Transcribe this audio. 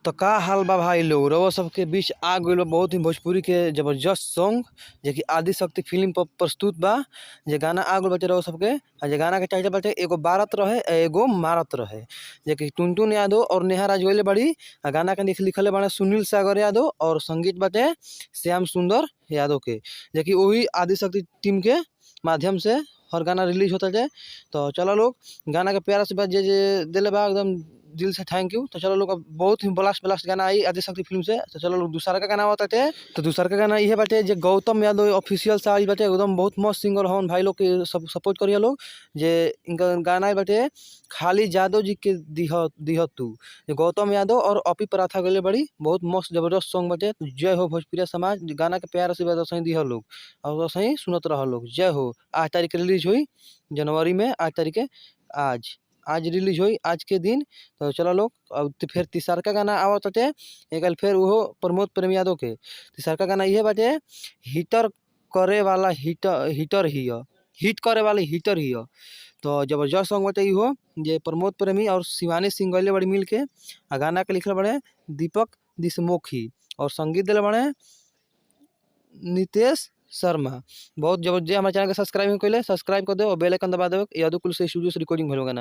तो का हाल बा भाई लोग, रउआ सबके बीच आ गइल बा बहुत ही भोजपुरी के जबरदस्त सॉन्ग जे कि आदिशक्ति फिल्म पर प्रस्तुत बा। जे गाना आ गइल बाटे रउआ सबके आ जे गाना के टाइटल बाटे एगो बारत रहे आ एगो मारत रहे, जे कि टुनटुन यादव और नेहा राज गइले बाड़ी आ गाना के लिखले बाड़े सुनील सागर यादव और संगीत बाटे श्याम सुंदर यादव के, जे कि वही आदिशक्ति टीम के माध्यम से हर गाना रिलीज होता जाए। तो चलो लोग गाना के प्यारा से बात जे जे दिले बा एकदम दिल से thank you. तो चलो लोग अब बहुत ही ब्लास्ट ब्लास्ट गाना आई आदिशक्ति फिल्म से। तो चलो लोग दूसरा का गाना आवताटे। तो दूसरा का गाना इहे बाटे जे गौतम यादव ऑफिशियल से आई बाटे, एकदम बहुत मस्त सिंगर हवन भाई लोग के सब सपोर्ट करिए लोग। जे इनका गाना बाटे खाली यादव जी के दिह दिह तू, गौतम यादव और अपी पराठा गइले बड़ी, बहुत मस्त जबरदस्त सॉन्ग बाटे। जय हो भोजपुरिया समाज, गाना के प्यार आशीर्वाद सही दिह लोग और सही सुनत रह लोग। जय हो। 8 तारीख के रिलीज हुई जनवरी में, 8 तारीख के आज आज रिलीज हुई आज के दिन। तो चलो लोग अब फिर तीसरका का गाना आवत एक फिर वो प्रमोद प्रेम यादव के तीसरका का गाना ये बाटे हीटर करे वाला हीटर हीटर हिय, हिट करे वाले हीटर हिय। तो जबरदस्त सॉन्ग बाटे इहो जे प्रमोद प्रेमी और शिवानी सिंह गइले बड़ी मिल के आ गाना के लिखल बड़े दीपक दिसमोखी और संगीत दिले बड़े नितेश शर्मा। बहुत जबरदस्त। हमारे चैनल के सब्सक्राइब कैले सब्सक्राइब कर दो और बेल आइकन दबा दो। यादव कुल से स्टूडियो से रिकॉर्डिंग भइल गाना।